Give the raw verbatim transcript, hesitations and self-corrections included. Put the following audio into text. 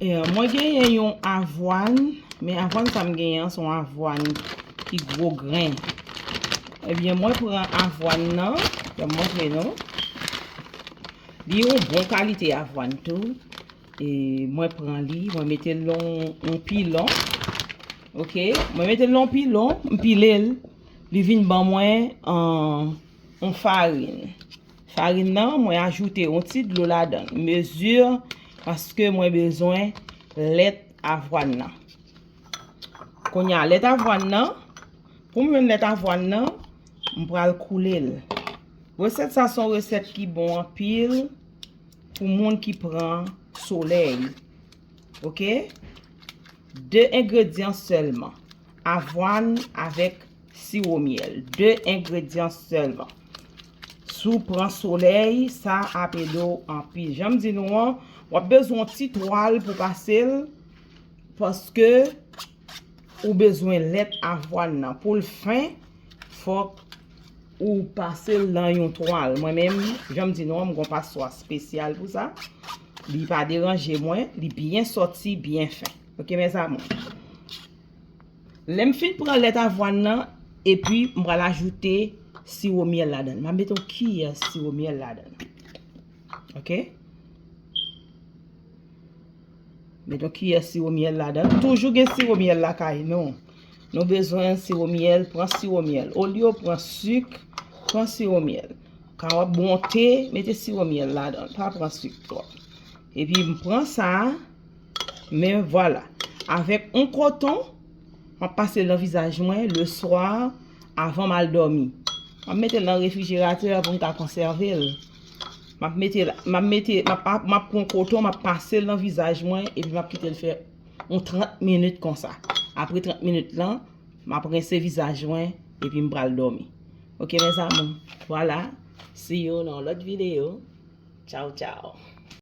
E, mwen genyen yon avwàn, men avwàn sa m genyen an se yon avwàn ki gwo grenn. Ebyen, mwen pran avwàn nan, m ap montre nou. Li yon bon kalite avwàn tou. E mwen pran li, mwen mete l nan yon pilon. Oke, mwen mete l nan yon pilon, m pile l. Li vin ban mwen, an, yon farin. Farin nan, mwen ajoute yon ti dlo ladan l. Mezi, paske mwen bezwen lèt avwàn nan. Kounye a, lèt avwàn nan, pou m jwenn lèt avwàn nan, m pral koule l. Resèt sa se yon resèt ki bon anpil pou moun ki pran solèy. Oke? De engredyan sèlman. Avwàn avèk siwo myèl. De engredyan sèlman. Si w pran solèy, sa ap ede w anpil. Jan m di nou an, w ap bezwen yon ti twal pou pase l, paske ou bezwen lèt avwàn nan. Pou l fen, fòk ou pase l nan yon twal. Mwen menm, jan m di nou an, m gon paswa espesyal pou sa. Li pa deranje mwen, li byen sòti, byen fen. Oke, mes amours. Lè m fin pran lèt avwàn nan, epi m pral ajoute siwo myèl ladan l. M ap mete yon kiyè siwo myèl ladan l. Oke? Mete yon kiyè siwo myèl ladan l. Toujou gen siwo myèl lakay nou. Nou bezwen siwo myèl, pran siwo myèl. Olye w pran sik, pran siwo myèl. Kan w ap bwonte, mete siwo myèl ladan l. Pa pran sik twòp. Epi m pran sa, men vwala. Avèk yon koton, m ap pase l nan vizaj mwen leswa, avan m al dòmi. M ap mete l nan refrijeratè pou m ka konsève l. M ap mete l, m ap mete, m ap, m ap pran koton, m ap pase l nan vizaj mwen, epi m ap kite l fè yon trant minit konsa. Apre trant minit lan, m ap rense vizaj mwen, epi m pral dòmi. Oke, mes amours. Vwala. See you nan yon lòt videyo. Tchaw, tchaw.